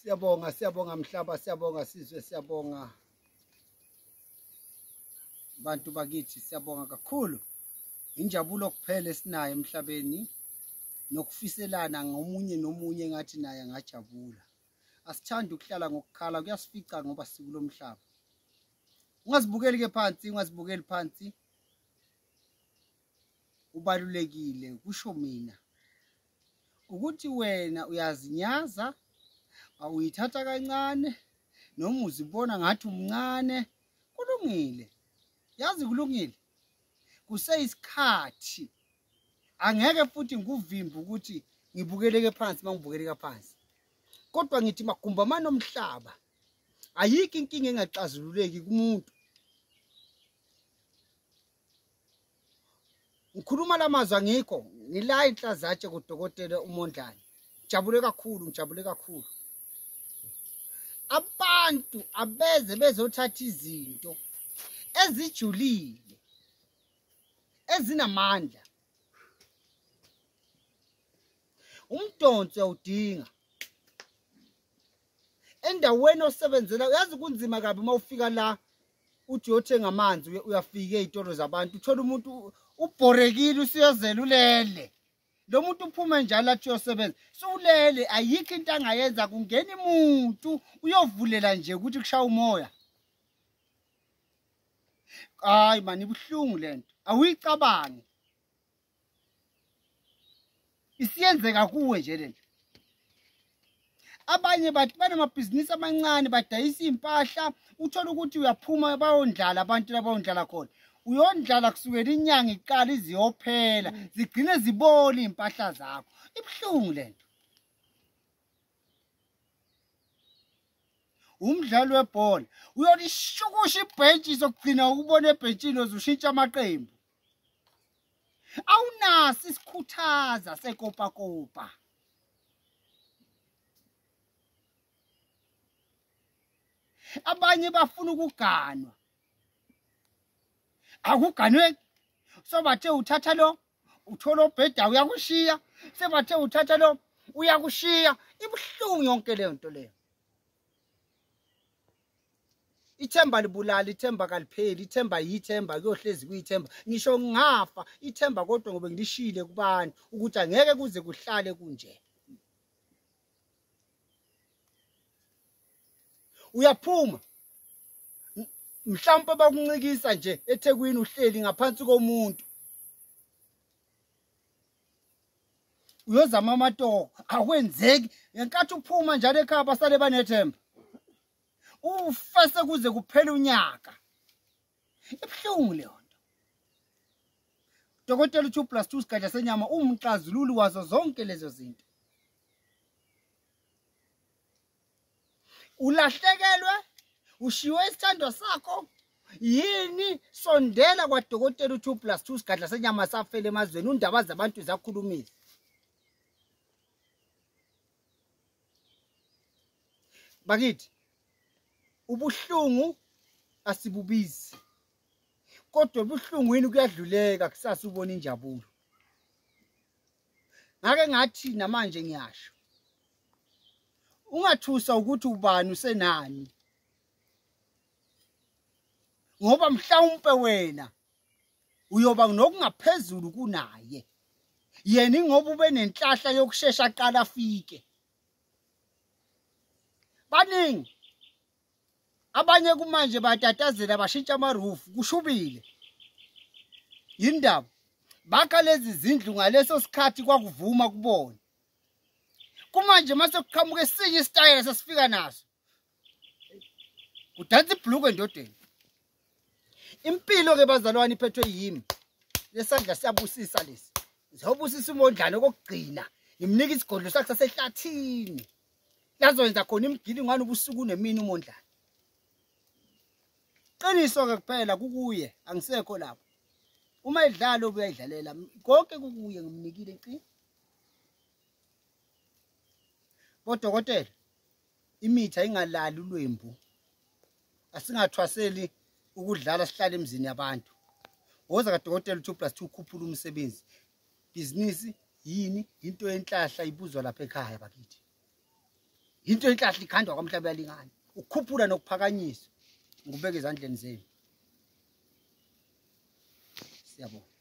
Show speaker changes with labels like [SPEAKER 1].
[SPEAKER 1] Siyabonga, siyabonga mhlaba, siyabonga sizwe, siyabonga bantu bakithi, siyabonga kakhulu. Injabulo kuphela esinayo emhlabeni nokufiselana ngomunye nomunye ngathi naye angajabula. Asithandi ukuhlala ngokukhala, kuyasifica ngoba sikulo mhlaba. Ungazibukeli ke phansi, ungazibukeli phansi. Ubalulekile kusho mina ukuthi wena uyazinyaza, awuyithatha kancane noma uzibona ngathi umncane. Kulungile, yazi kulungile, kuseyisikhathi. Angeke futhi ngikuvimbe ukuthi ngibukeleke phansi mangibukeleka phansi, kodwa ngithi magumba manomhlaba ayikho inkinga engaxazululeki kumuntu. Ngikhuluma lamazwi angikho ngila inhlazatshe kudokotela uMondlane. Ngijabule kakhulu, ngijabule kakhulu. Abantu abeze bezothatha izinto ezijulile ezinamandla. Umdonso uyawudinga endaweni osebenzela. Uyazi kunzima kabi uma ufika la uthi uyothenga amanzi, uyafika ey'tolo zabantu uthola umuntu ubhorekile, usiyozela ulele. Lo muntu uphume njalo athi uyosebenza, suwulele, ayikho into angayenza. Kungena imuntu uyovulela nje ukuthi kushaya umoya. Hayi mani, ibuhlungu lento, awuyicabangi, isiyenzeka kuwe nje lento. Abanye bathi banamabhizinisi amancane, badayisa iy'mpahla, uthole ukuthi uyaphuma bayondlala abantu labayondlala khona. Uyondlala kusukela inyanga iqala iziyophela, zigcine zibole iy'mpahla zakho. Ibuhlungu lento. Umdlali webhola uyolishukusha ibhentshi, sokugcina ukubona ebhentshini uzushintsha amaqembu. Awunaso isikhuthaza sekopakopa. Abanye bafuna ukuganwa, akuganwe. Sobathe uthatha lo, uthola obheda uyakushiya, sebathe uthatha lo uyakushiya. Ibuhlungu yonke leyo nto leyo. Ithemba libulala, ithemba kalipheli, ithemba yithemba, kuyohlezi kuyithemba. Ngisho ngingafa ithemba, kodwa ngoba ngilishile kubantu ukuthi angeke kuze kuhlale kunje. Uyaphuma mhlawumbe bakuncikisa nje eThekwini, uhleli ngaphansi komuntu, uyozama amatoho, akwenzeki. Ngenkathi uphuma njalo ekhaya basale banethemba, ufese kuze kuphele unyaka. Ibuhlungu leyo nto. Dokotela 2 + 2 sigadla senyama umxazululi wazo zonke lezo zinto. Ulahlekelwe, ushiwe isithandwa sakho yini? Sondela kwadokotela u2 + 2 sigadla senyama safele emazweni. Undaba zabantu zakhulumile. Bakithi, ubuhlungu asibubizi, kodwa ebuhlungwini kuyadluleka, kusasa ubona injabulo. Ngake ngathi namanje ngiyasho, ungathusa ukuthi ubani usenani, ngoba mhlawumpe wena uyoba nokungaphezulu kunaye. Yena ingoba ube nenhlahla yokushesha aqala afike. Baningi abanye kumanje batatazela, bashintsha amarufu, kushubile. Yindaba bakha lezi zindlu ngaleso sikhathi kwakuvuma kubona. Kumanje mase kuqhamuka esinye isitayela sesifika naso, kudansa ibhuluku endodeni. Impilo ke bazalwane iphethwe yimi. Lesandla siyabusisa lesi. Ngizobusisa uMondlane okokugcina, ngimnika isigodlo sakhe sasehlathini. Lazoyenza khona imigilingwane ubusuku nemini uMondlane. Qiniso ke kuphela kukuye, angisekho lapho. Uma edlala ubuyayidlalela, konke kukuye, ngimnikile inqi. Bodokotela, imithi ayingalali ulwembu. Asingathwaseli ukudlala sihlale emzini yabantu. Woza kadokotela 2 + 2 ukhuphula umsebenzi. Bhizinisi yini? Into yenhlahla ibuzwa lapha ekhaya bakithi. Into inhlahla ikhandwa kwamhlaba yalingana. Ukukhuphula nokuphakanyiswa ngikubeka ezandleni zenu. Siyabonga.